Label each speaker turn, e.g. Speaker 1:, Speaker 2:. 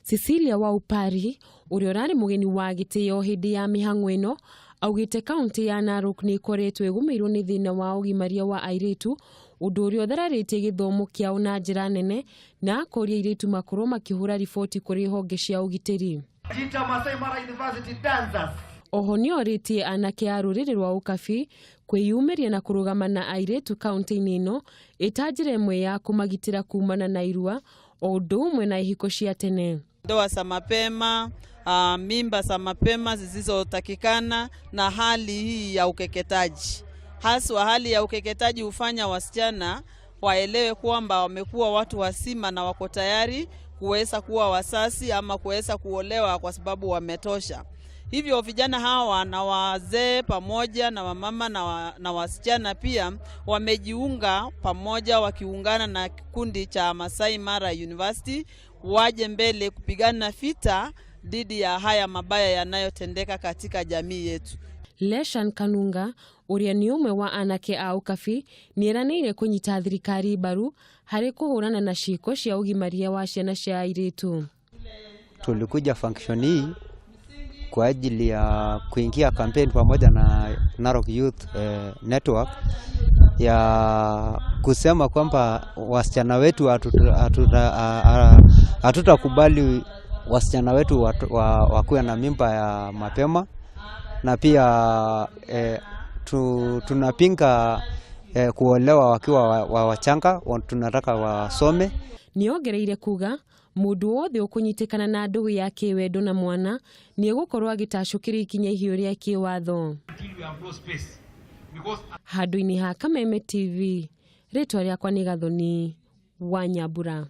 Speaker 1: Cecilia Waupari ũrĩa ũrarĩ mũgeni wa gĩtĩo hĩndĩ ya mĩhang'o ĩno augĩte kaunti ya Narok nĩ ĩkoretwo ĩgũmĩirwo nĩ thĩna wa ũgimaria wa airĩtu, ũndũ ũrĩa ũthararĩtie gĩthomo kĩao na njĩra nene, na akoria airĩtu makorwo makĩhũra riboti kũrĩ honge cia ũgitĩri.
Speaker 2: Jita Masai Mara University dancers.
Speaker 1: Oho nĩorĩtie anake a rũrĩrĩ rwa Ũkabi kwĩyumĩria na kũrũgama na airĩtu kaunti-inĩ ĩno ĩta njĩra ĩmwe ya kũmagitĩra kumana na irua o ũndũ ũmwe na ihiko cia tene.
Speaker 3: Ndoa za mapema, mimba za mapema zisizotakikana na hali hii ya ukeketaji. Haswa hali ya ukeketaji hufanya wasichana waelewe kwamba wamekuwa watu wazima na wako tayari kuweza kuwa wazazi ama kuweza kuolewa kwa sababu wametosha. Hivyo vijana hawa na wazee pamoja na wamama na wasichana pia wamejiunga pamoja wakiungana na kikundi cha Masai Mara University waje mbele kupigana vita dhidi ya haya mabaya yanayotendeka katika jamii yetu.
Speaker 1: Leshan Kanunga ũrĩa nĩ ũmwe wa anake a Ũkabi nĩeranĩire kũnyita thirikari mbaru harĩ kũhũrana na ciĩko cia ũgimaria wa ciana cia airĩtu.
Speaker 4: Tulikuja function hii kwa ajili ya kuingia campaign pamoja na Narok Youth Network ya kusema kwamba wasichana wetu hatutakubali wasichana wetu wakuwe na mimba ya mapema, na pia tunapinga kuolewa wakiwa wachanga, tunataka wasome.
Speaker 1: Nĩongereire kuga mũndũ wothe ũkũnyitĩkana na ndũgũ ya kĩwendo na mwana nĩegũkorwo agĩtacũkĩrio ikinya ihiũ rĩa kĩwatho. Handũ-inĩ ha Kameme TV, rĩtwa rĩakwa nĩ Gathoni wa Nyambura.